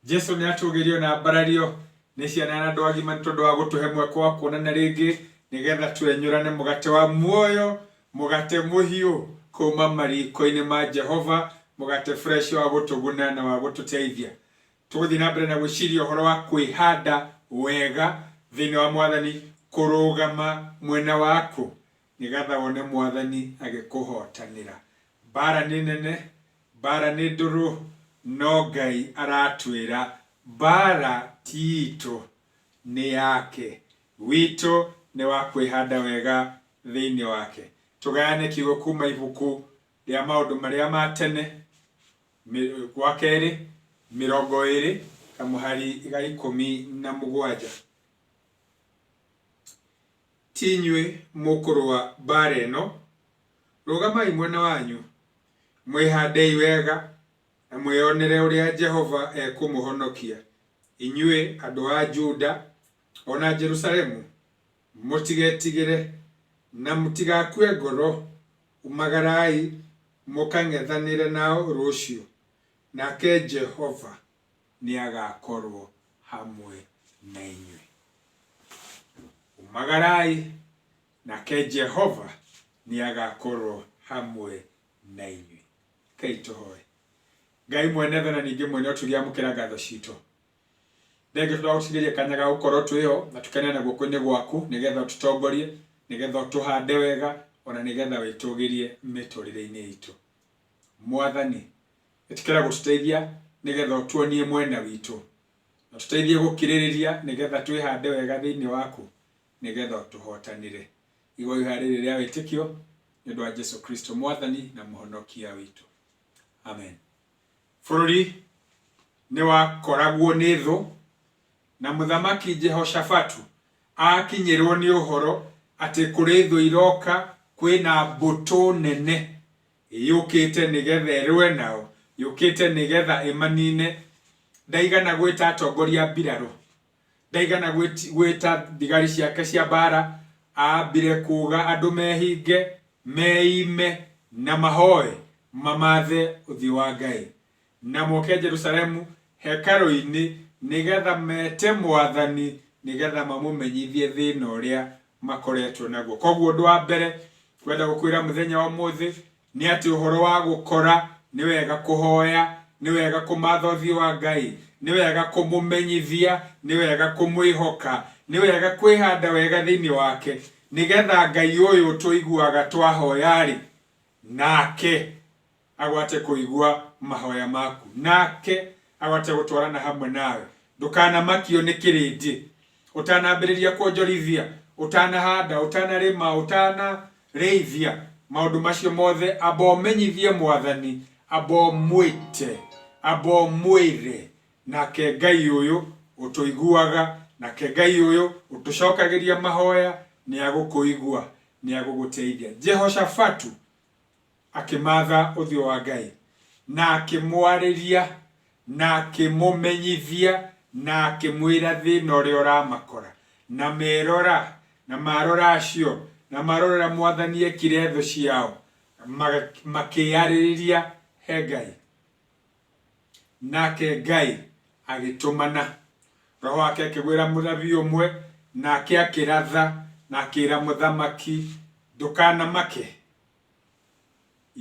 Jesu nĩ atũgĩrio na ambarario nĩ ciana na andũ agima nĩ tondũ wa gũtũhe mweke wa kuonana rĩngĩ nĩgetha twenyũrane mũgate wa muoyo, mũgate mũhiũ kuma mariko-inĩ ma Jehova, mũgate fresh wa gũtũguna na wa gũtũteithia. Tũgũthiĩ na mbere na gwĩciria ũhoro wa kwĩhanda wega thĩinĩ wa Mwathani, kũrũgama mwena waku nĩgetha wone Mwathani agĩkũhotanĩra. Mbara nĩ nene, mbara nĩ ndũrũ, no Ngai aratwĩra mbara ti itũ, nĩ yake. Witũ nĩ wa kwĩhanda wega thĩinĩ wake. Tũgayane kiugo kuma ibuku rĩa maũndũ marĩa ma tene, gwa kerĩ, 20, kamũhari ga 17. Ti inyuĩ mũkũrũa mbaara ĩno, Rũgamai mwena wanyu, mwĩhandei wega, na mwĩonere ũrĩa Jehova ekũmũhonokia, inyuĩ andũ a Juda o na Jerusalemu. Mũtigetigĩre, na mũtigakue ngoro, umagarai mũkang'ethanĩre nao rũciũ, nake Jehova nĩagakorwo hamwe na inyuĩ. Umagarai Nake Jehova nĩagakorwo hamwe na inyuĩ. Rekei tũhoe. Ngai mwene tha na ningĩ mwene ũtugi amũkĩra ngatho citũ. Thengiũ tondũ wa gũtũtigĩria kanya ga gũkorwo twĩho na tũkeneana guoko-inĩ gwaku nĩgetha ũtũtongorie, nĩgetha ũtũhande wega ona nĩgetha wĩtũgĩrie mĩtũrĩre-inĩ itũ. Mwathani, ĩtĩkĩra gũtũteithia nĩgetha ũtuonie mwena witũ na ũtũteithie gũkirĩrĩria nĩgetha twĩhande wega thĩinĩ waku nĩgetha ũtũhotanĩre. Igua ihoya rĩrĩ rĩa wĩtĩkio nĩ ũndũ wa Jesu Kristo Mwathani na Mũhonokia witũ. Amen. Bũrũri nĩ wakoragwo nĩ thũ, na Mũthamaki Jehoshafatu aakinyĩrwo nĩ ũhoro atĩ kũrĩ thũ iroka, kwĩna mbũtũ nene yũkĩte nĩgetha ĩrũe nao, yũkĩte nĩgetha ĩmanine. Ndaigana gwĩta atongoria a mbirarũ, Ndaigana gwĩta thigari ciake cia mbaara, aambire kuuga andũ mehinge, meime, na mahoe mamathe ũthiũ wa Ngai, na moke Jerusalemu hekarũ-inĩ nĩgetha mete Mwathani nĩgetha mamũmenyithie thĩna ũrĩa makoretwo naguo. Koguo ũndũ wa mbere ngwenda gũkwĩra mũthenya wa ũmũthĩ nĩ atĩ ũhoro wa gũkora nĩ wega kũhoya, nĩ wega kũmatha ũthiũ wa Ngai, nĩ wega kũmũmenyithia, nĩ wega kũmwĩhoka, nĩ wega kwĩhanda wega thĩinĩ wake, nĩgetha Ngai ũyũ ũtũiguaga twahoya-rĩ, nake agwate kũigua mahoya maku, nake agwate gũtwarana hamwe nawe. Ndũkanamakio nĩ kĩrĩndĩ. Ũtanambĩrĩria kuonjorithia, ũtanahanda, ũtanarĩma, ũtanarĩithia, maũndũ macio mothe amba ũmenyithie Mwathani, amba ũmwĩte, amba ũmwĩre, nake Ngai ũyũ ũtũiguaga, nake Ngai ũyũ ũtũcokagĩria mahoya, nĩagũkũigua, nĩagũgũteithia. Jehoshafatu akĩmatha ũthiũ wa Ngai, na akĩmwarĩria, na akĩmũmenyithia, na akĩmwĩra thĩna ũrĩa ũramakora. Na merora, na marora acio, na marora ũrĩa Mwathani ekire thũ ciao, makĩyarĩrĩria he Ngai. Nake Ngai agĩtũmana Roho wake akĩgwĩra mũnabii ũmwe, nake akĩratha na akĩra mũthamaki, Ndũkanamake,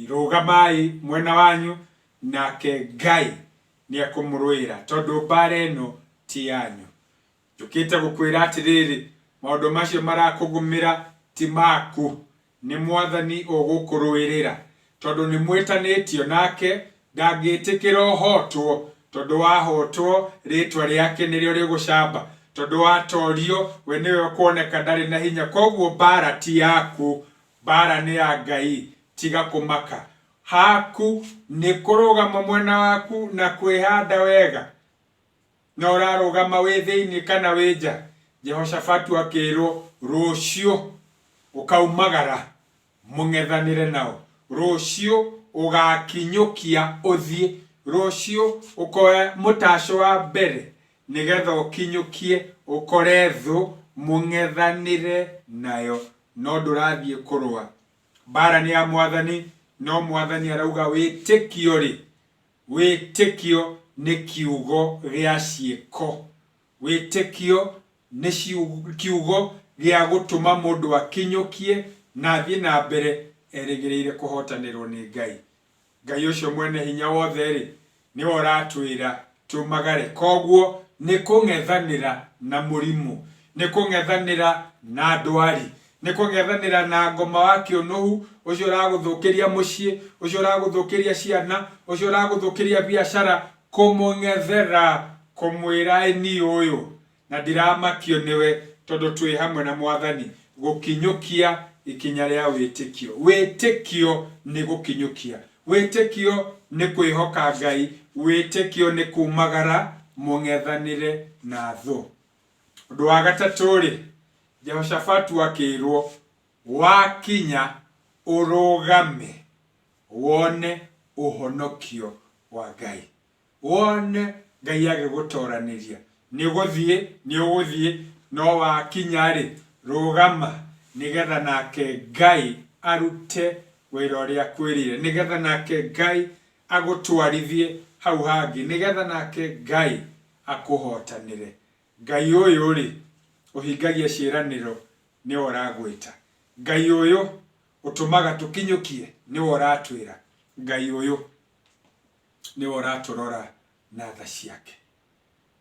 rũgamai mwena wanyu, nake Ngai nĩekũmũrũĩra, tondũ mbaara ĩno ti yanyu. Njũkĩte gũkwĩra atĩrĩrĩ, maũndũ macio marakũgũmĩra ti maku, Nĩ Mwathani ũgũkũrũĩrĩra, tondũ nĩmwĩtanĩtio nake, ndangĩtĩkĩra ũhootwo, tondũ wahootwo, rĩĩtwa rĩake nĩrĩo rĩgũcamba, tondũ watorio, we nĩwe ũkuoneka ndarĩ na hinya. Kwoguo mbaara ti yaku, mbaara nĩ ya Ngai, tiga kũmaka. Haku nĩ kũrũgama mwena waku na kwĩhanda wega. Na ũrarũgama wĩ thĩinĩ kana wĩ nja? Jehoshafatu akĩĩrwo, Rũciũ ũkaumagara mũng'ethanĩre nao. Rũciũ ũgaakinyũkia ũthiĩ. Rũciũ ũkoya mũtacũ wa mbere nĩgetha ũkinyũkie ũkore thũ mũng'ethanĩre nayo. No ndũrathiĩ kũrũa. Mbaara nĩ ya Mwathani, no Mwathani arauga wĩtĩkio-rĩ, Wĩtĩkio nĩ kiugo gĩa ciĩko. Wĩtĩkio nĩ kiugo gĩa gũtũma mũndũ akinyũkie na athiĩ na mbere erĩgĩrĩire kũhotanĩrwo nĩ Ngai. Ngai ũcio mwene hinya wothe-rĩ, nĩwe ũratwĩra tumagare. Koguo nĩ kũng'ethanĩra na mũrimũ, nĩ kũng'ethanĩra na ndwari, nĩ kũng'ethanĩra na ngoma wa kĩũnũhu, ũcio ũragũthũkĩria mũciĩ, ũcio ũragũthũkĩria ciana, ũcio ũragũthũkĩria biacara, kũmũng'ethera, kũmwĩra ĩ niĩ ũyũ na ndiramakio nĩwe tondũ twĩ hamwe na Mwathani, gũkinyũkia ikinya rĩa wĩtĩkio. Wĩtĩkio nĩ gũkinyũkia. Wĩtĩkio nĩ kwĩhoka Ngai. Wĩtĩkio nĩ kumagara mũng'ethanĩre na thũ. Ũndũ wa gatatũ-rĩ, Jehoshafatu akĩrwo, wakinya ũrũgame wone ũhonokio wa Ngai. Wone Ngai agĩgũtoranĩria. Nĩ gũthiĩ nĩ ũgũthiĩ, no wakinya-rĩ, rũgama nĩgetha nake Ngai arute wĩra ũrĩa akwĩrĩire, nĩgetha nake Ngai agũtwarithie hau hangĩ, nĩgetha nake Ngai akũhotanĩre. Ngai ũyũ-rĩ, ũhingagia ciĩranĩro nĩwe ũragwĩta. Ngai ũyũ ũtũmaga tũkinyũkie nĩwe ũratwĩra. Ngai ũyũ nĩwe ũratũrora na tha ciake.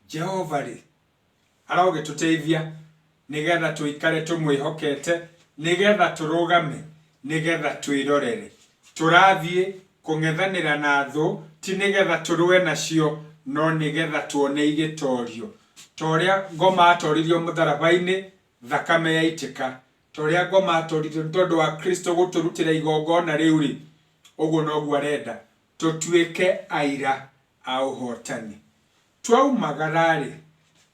Jehova-rĩ, arogĩtũteithia nĩgetha tũikare tũmwĩhokete, nĩgetha tũrũgame, nĩgetha twĩrorere. Tũrathiĩ kũng'ethanĩra na thũ ti nĩgetha tũrũe nacio, no nĩgetha tuone igĩtorio. Ta ũrĩa ngoma atoririo mũtharaba-inĩ, thakame yaitĩka. Ta ũrĩa ngoma atoririo nĩ tondũ wa Kristo gũtũrutĩra igongona rĩu-rĩ, ũguo noguo arenda tũtuĩke aira a ũhotani. Twaumagara-rĩ,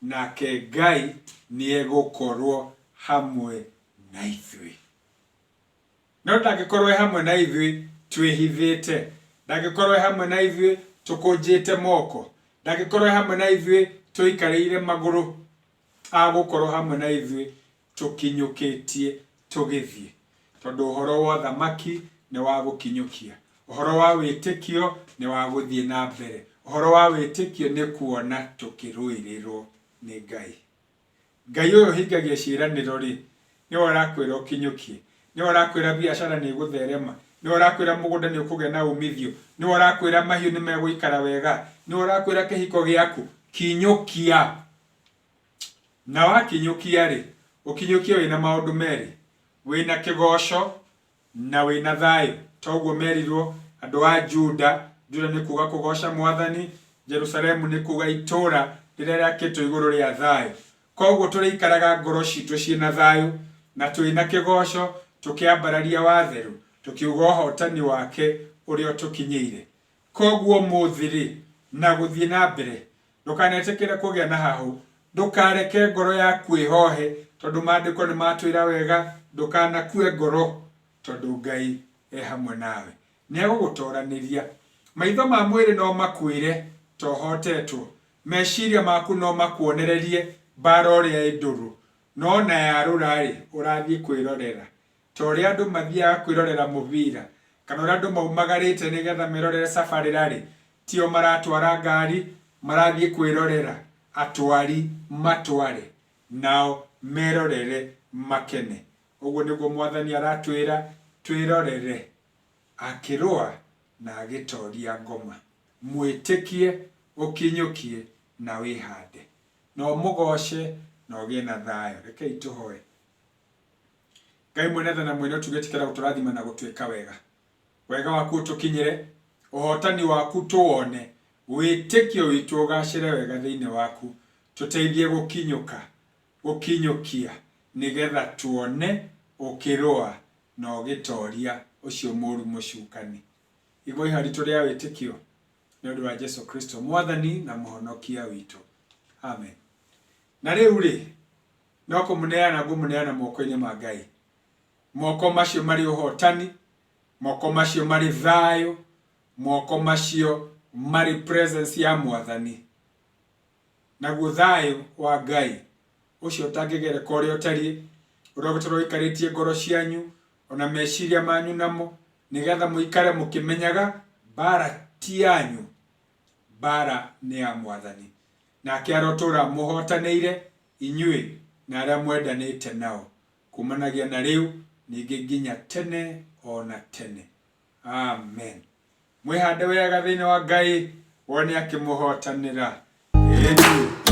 nake Ngai nĩegũkorwo hamwe na ithuĩ. No ndangĩkorwo e hamwe na ithuĩ twĩhithĩte, ndangĩkorwo e hamwe na ithuĩ tũkũnjĩte moko, ndangĩkorwo e hamwe na ithuĩ tũikarĩire magũrũ, agũkorwo hamwe na ithuĩ tũkinyũkĩtie tũgĩthiĩ. Tondũ ũhoro wa ũthamaki nĩ wa gũkinyũkia. Ũhoro wa wĩtĩkio nĩ wa gũthiĩ na mbere. Ũhoro wa wĩtĩkio nĩ kuona tũkĩrũĩrĩrwo nĩ Ngai. Ngai ũyũ ũhingagia ciĩranĩro-rĩ, nĩwe ũrakwĩra ũkinyũkie. Nĩwe ũrakwĩra biacara nĩ ĩgũtherema. Nĩwe ũrakwĩra mũgũnda nĩ ũkũgĩa na umithio. Nĩwe ũrakwĩra mahiũ nĩ megũikara wega. Nĩwe ũrakwĩra kĩhiko gĩaku. Kinyũkia. Na wakinyũkia-rĩ, ũkinyũkie wĩna maũndũ merĩ, wĩna kĩgoco na wĩna thayũ. Ta ũguo merirwo andũ a Juda, Juda nĩ kuga kũgoca Mwathani, Jerusalemu nĩ kuga itũũra rĩrĩa rĩakĩtwo igũrũ rĩa thayũ. Koguo tũrĩikaraga ngoro citũ ciĩna thayũ na twĩna kĩgoco, tũkĩambararia watheru, tũkiuga ũhotani wake ũrĩa ũtũkinyĩire. Kwoguo ũmũthĩ-rĩ, na gũthiĩ na mbere, ndũkanetĩkĩre kũgĩa na hahũ. Ndũkareke ngoro yaku ĩhohe, tondũ Maandĩko nĩ matwĩra wega, ndũkanakue ngoro, tondũ Ngai e hamwe nawe. Nĩ egũgũtoranĩria. Maitho ma mwĩrĩ no makwĩre ta ũhotetwo. Meciria maku no makuonererie mbaara ũrĩa ĩ ndũrũ. No ona yarũra-rĩ, ũrathiĩ kwĩrorera. Ta ũrĩa andũ mathiaga kwĩrorera mũbira, kana ũrĩa andũ maumagarĩte nĩgetha merorere cabarĩra-rĩ, tio maratwara ngari, marathiĩ kwĩrorera, atwari matware, nao merorere makene. Ũguo nĩguo Mwathani aratwĩra twĩrorere akĩrũa na agĩtoria ngoma. Mwĩtĩkie, ũkinyũkie, na wĩhande. Na ũmũgoce na ũgĩe na thayũ. Rekei tũhoe. Ngai mwene tha na mwene ũtugi ĩtĩkĩra gũtũrathima na gũtwĩka wega. Wega waku ũtũkinyĩre, ũhotani waku tũwone, wĩtĩkio witũ ũgacĩre wega thĩinĩ waku. Tũteithie gũkinyũka, gũkinyũkia, nĩgetha tuone ũkĩrũa na ũgĩtoria ũcio mũru mũcukani. Igua ihoya ritũ rĩa wĩtĩkio nĩ ũndũ wa Jesu Kristo Mwathani na Mũhonokia witũ. Amen. Na rĩu-rĩ, No kũmũneana ngũmũneana moko-inĩ ma Ngai. Moko macio marĩ ũhotani, moko macio marĩ thayũ, moko macio marĩ presence ya Mwathani. Naguo thayũ wa Ngai ũcio ũtangĩgereka ũrĩa ũtariĩ, ũrogĩtũũra ũikarĩtie ngoro cianyu ona meciria manyu namo, nĩgetha mũikare mũkĩmenyaga mbara ti yanyu. Mbara nĩ ya Mwathani. Nake arotũũra amũhootanĩire, inyuĩ na arĩa mwendanĩte nao, kuumanagia na rĩu, ningĩ nginya tene o na tene. Amen. Mwĩhande wega thĩinĩ wa Ngai, wone akĩmũhootanĩra. Ĩni.